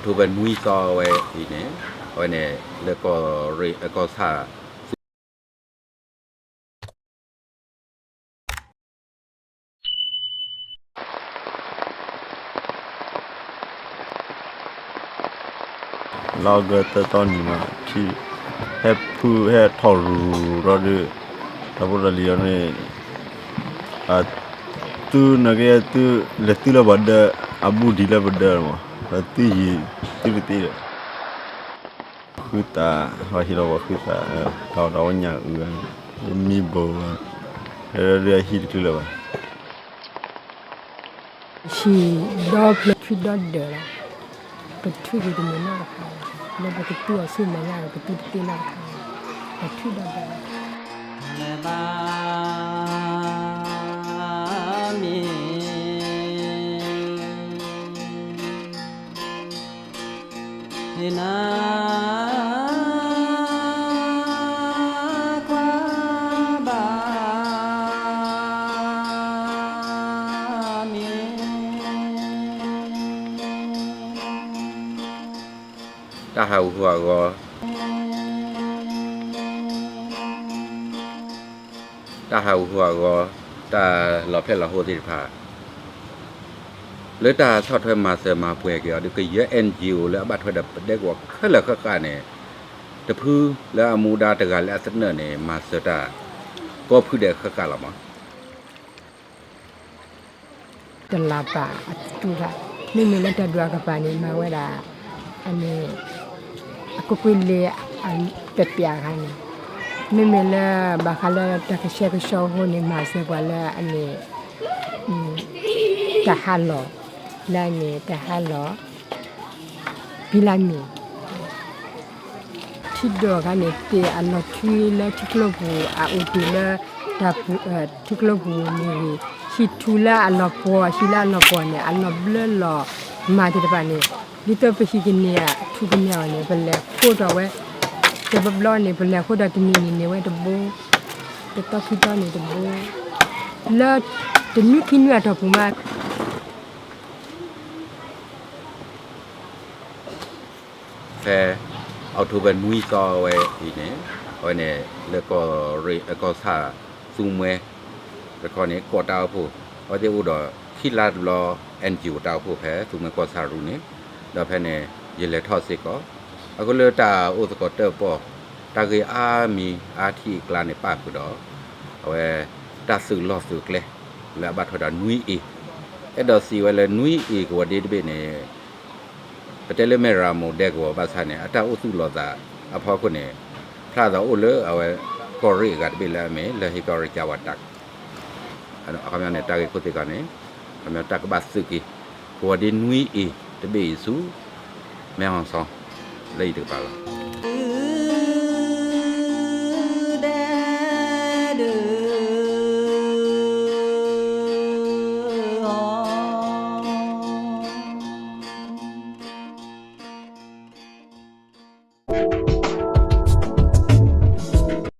ထိဘၢၣ်နွံသီဝဲအံၤန့ၣ် အဝဲန့ၣ် လၢကီၢ်ရ့ၣ် ကီၢ်ဆၣ် လါအီကူးသၢသီနံၤမး ထံၣ် ဟဲဖုဟဲထီၣ်ရူၤထီၣ်ဒီး တၢ်ဖိတၢ်လံၤအီၤန့ၣ် အသုနာ်က့သု လဲၤသုလၢပှၤဒၢး အဘူးဒံးလၢပဒၢးမး ဒီးသုယံၤသုတသ့ဒီး ဃုသး ဟီဟံၣ်လီၤပှၤဃုသး တၢ်အီၣ်တၢ်အီညၣ်အုး မံဘိး ဒီးအဟံၣ်တချုးလၢၤဘၣ် ဟံၣ်ဒီဖျၢၣ်ထွံၣ်ဒီဒၢးလီၤ. ပထွံၣ်က့ၤတမ့ၢ်နီတခါလီၤ. လၢပကသူအီၤဆူမဲာ်ညါဒီး ပသူတသ့နီတခါလီၤ. ပထွံၣ်ဒီဒၢးလီၤ. တၢ်ဟးဂူာ်ဟးဂီၤ တၢ်ဟးဂူာ်ဟးဂီၤ တၢ်လီၤဖျဲၣ်လီၤဟိသ့ၣ်တဖၣ် လၢတၢ်ဆီၣ်ထွဲမၤစၢၤမၤပှဲၤက့ၤအီၤဒီး ကယဲၢ် NGO လၢအဘၣ်ထွဲဒီးပဒဲကဝီၤခဲလၢာ်ဃၣ်ဃၣ်န့ၣ် တဖုလၢအမူဒါတဂၤလၢအသနၢၣ်န့ၣ် မၤစၢၤတၢ် ကိးဖုဒဲးဃၣ်ဃၣ်လီၤမး တလးပာ်အသူၣ်တၢ် မ့မ့ၢ်လၢတၢ်ဒွးကပၤန့ၣ် မၤဝဲဒၣ် အန့ၣ် အကွ့ၢ်ကွ့ၢ်လ့ ပျးပျးခါန့ၣ် မ့မ့ၢ်လၢဘၣ်ဃးလၢတၢ်ကဆှဲကဆှီအဃိန့ၣ် မၤစၢၤပှၤလၢအန့ၣ် တၢ်ဟးလီၢ် လၢအန့ၣ်တၢ်ဟးလီၢ် ဖံလါမ့ၢ် ထံဒိၣ်အခါန့ၣ် တ့ၢ်အလီၤထွံလၢထံကျိပူၤ အအိၣ်တ့ၢ်လၢ တၢ်ပူၤ ထံကျိပူၤမ့ၢ်ဂ့ၤ ဟံၣ်ထူလၢအလီၤပှီၤ ဟံၣ်လၢအလီၤပှီၤန့ၣ် အလီၤဘျၢလီၤမၤသ့ၣ်တဖၣ်န့ၣ် ဒ်သိးပဟံၣ်ကန့ၢ်အထူကန့ၢ်အီၤန့ၣ် ပလဲၤဃိထီၣ်ဝဲ တဘျီဘျီန့ၣ် ပလဲၤဃိဒီးတနံၤန့ၣ်န့ၢ်ဝဲတဘိ တသီခံသီန့ၣ်တဘိ လၢတနွံခံနွံအတီၢ်ပူၤမး ဖဲ October နွံသီဝဲအံၤန့ၣ် အဝဲန့ၣ် လၢကီၢ်ရ့ၣ် ကီၢ်ဆၣ် သူမှဲ တခီန့ၣ် ကီၢ်တၢ်အိၣ်ဖှိၣ် အဝဲသ့ၣ်အိၣ်ဒီးခံလါတဘျီ NGO တၢ်အိၣ်ဖှိၣ်ဖဲသူမှဲကီၢ်ဆၣ်ရူၢ်န့ၣ် ဒီးဖဲန့ၣ် ယလဲၤထီၣ်စ့ၢ်ကီး အဃိလၢတၢ်အိၣ်သကိးတၢၣ်ပီၣ် တၢ်ဂ့ၢ်အါမံၤအါထံၣ်အကျါန့ၣ် ပာ်ဃုာ်ဒီး အဝဲ တၢ်သုးလီၢ်သုးကျဲ လၢအဘၣ်ထွဲဒီးနွံအ့ၣ် အဲၣ်ဒိးစံးဝဲလၢနွံအ့ၣ်ကဝီၤဒ့တဘ့ၣ်န့ၣ် ပတဲလၢမ့ၢ်ရၤမိၣ်ဒဲကဝီၤဘၣ်ဆၣ်န့ၣ် အတၢ်အိၣ်သူၣ်လီၤသးအဖီခိၣ်န့ၣ် ဖျါသးအိၣ်လၢအဝဲကီၢ်ရ့ၣ်အဂၤတဘ့ၣ်လၢအမ့ၢ်လၢဟ့ၣ်ကီၢ်ရ့ၣ်ကဝီၤတၢ် အခီပညီန့ၣ် တၢ်ဂ့ၢ်ခိၣ်သ့ၣ်တခီန့ၣ် အခီပညီတၢ်ကဘၣ်သုးက့ၤ ကဝီၤဒ့နွံအ့ၣ်တဘ့ၣ်အံၤဆူ မဲၢ်ဟီၣ်စီ လၢအံၤတကပၤလီၤ.